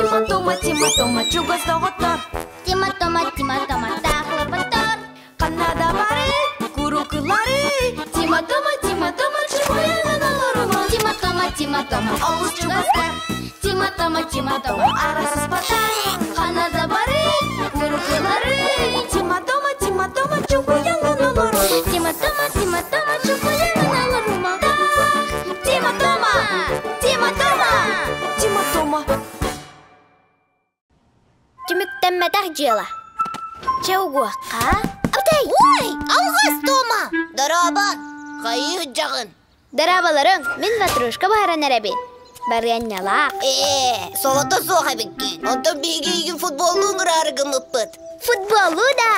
Тима Тома, Тима Тома, чугас доҕоттор. Тима Тома, Тима Тома, таахлапаттар. Ханна да бары, курукулары. Тима Тома, Тима Тома, чугуйанан олорума. Тима Тома, Тима Тома, олус чугастар. Тима Тома, Тима Тома, арасыспаттар. Ханна да бары, курукулары. Тима Тома, Тима Тома, чугуйанан олорума. Тима Тома, Тима Тома, чугуйанан олорума. Тима Тома, Тима Тома, Тима Тома. Түмүктэммэтэх дьыала. Чэ угуохха. Абытай! Ой, алҕас Тома! Дорообо! Хайыы сылдьаҕын? Дорооболоруҥ, мин ватрушка буһаран эрэбин. Барыанньалаах. Ээ, солото суох эбиккин. Онтон биһиги эйигин футболлуу ыҥыраары гыммыппыт. Футболлуу да!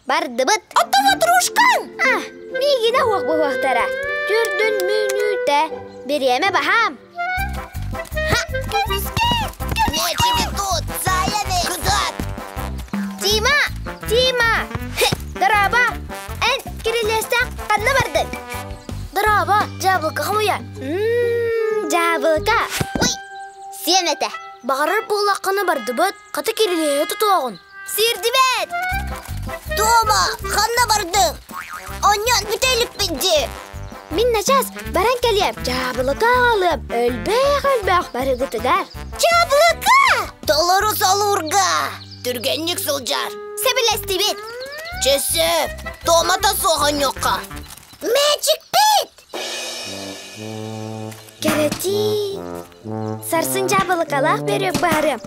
Бардыбыт. Ото ватрушкаҥ! А, миигинэ уох буһуохтара. Түрдүн мүнүүтэ. Бириэмэ баһаам. Ха! Көмүскэ! Мээчиги тут! Саайаны! Кытат! Тима! Тима! Дорообо! Эн кирилиэстээх ханна бардыҥ? Дорообо, дьаабылыка хомуйа. Ммм, дьаабылыка. Ой, сиэм этэ. Баҕарар буоллаххына бардыбыт, хата кирилиэһи тутуоҕун. Сирдибэт! Тома, ханна бардыҥ? Онньон бүтэ иликпин дии. Мин начаас баран кэлиэм, дьаабылыка аҕалыам, өлбөөх-өлбөөх барыгытыгар. Дьаабылыка! Толору солуурга! Түргэнник сылдьар. Сөбүлэстибит. Чөсөп, Томата суох онньуохха. Мэчикпит! Кэрэтии. Сарсын дьаабылыкалаах бөрүөк баарыам.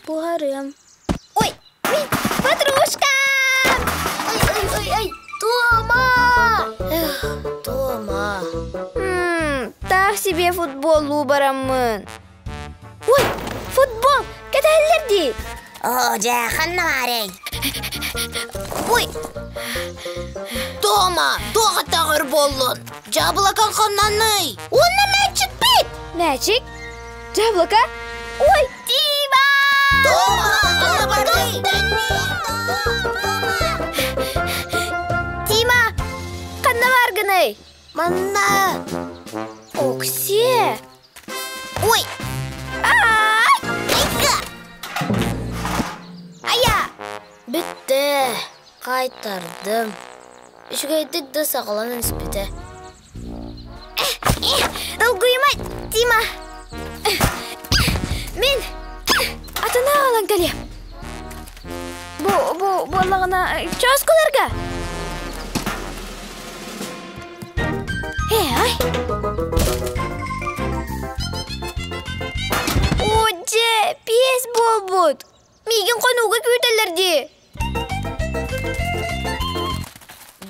Буһарыам. Ой, мин подружкам! Ой, ой, ой, ой, Тома! Эх, Тома. Так себе футболлуу бараммын. Ой, футбол! Кэтэһэллэр дии! Оо, дьэ, ханна баарый? Ой! Тома, туох аттааҕар буоллун? Дьаабылакаҥ ханнаный? Уонна мээчикпит! Мээчик? Дьаабылака? Ой, Тима! Тома, ханна бардый? Тима, ханна бааргыный? Манна! Оксие! Ой! Ай! Айка! Ая! Бүттэ, хаайтардым. Үчүгэйдик да саҕаланан испитэ. Долгуйума, Тима! Мин атына аҕалан кэлиэм. Бу, бу буоллаҕына чооскуларга. Э, ай! О, дьэ, пиэс буолбут. Миигин хонууга күүтэллэр дии.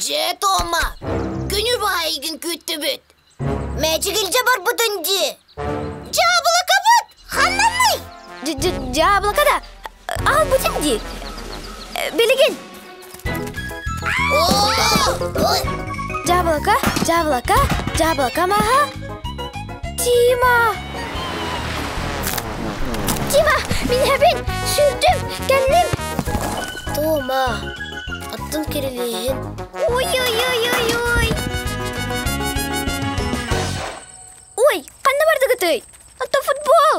Дьэ, Тома, күнү быһа эйигин күүттүбүт. Мээчик илдьэ барбытын дии. Дьаабылакабыт! Ханнаный? Дьаабылака да, аҕалбытым дии. Билигин. Дьаабылака, дьаабылака, дьаабылака маһа. Тима! Тима, мин иһэбин, сүүрдүм, кэллим. Тома, аттын кирилиэһин. Ой-ой-ой-ой-ой! Ой, ханна бардыгытый? Ото футбол!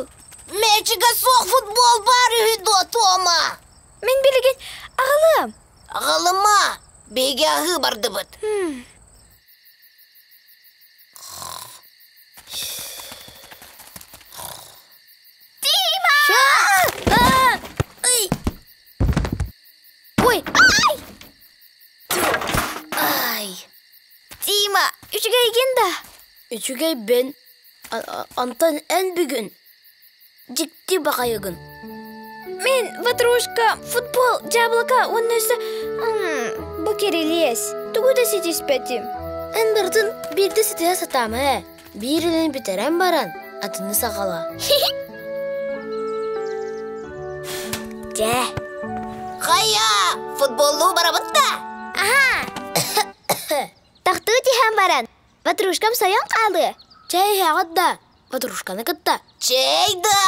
Мээчигэ суох футбол баар үһү дуо, Тома? Мин билигин аҕалыам. Аҕалыма, биһиги аһыы бардыбыт. Тима! Ой, ай! Ай! Тима, үчүгэйгин да? Үчүгэйбин. Онтон эн бүгүн дьикти баҕайыгын. Мин ватрушка, футбол, дьаабылыка уонна өссө бу кирилиэс. Тугу да ситиспэтим. Эн барытын биирдэ ситиһэ сатаама ээ. Биир илин бүтэрэн баран, атыны саҕала. Дьэ. Хайа, футболлуу барабыт да? Аха. Тахтыы түһэн баран, ватрушкам сойон хаалыа. Чэй иһэҕит да, ватрушканы кытта. Чэй да!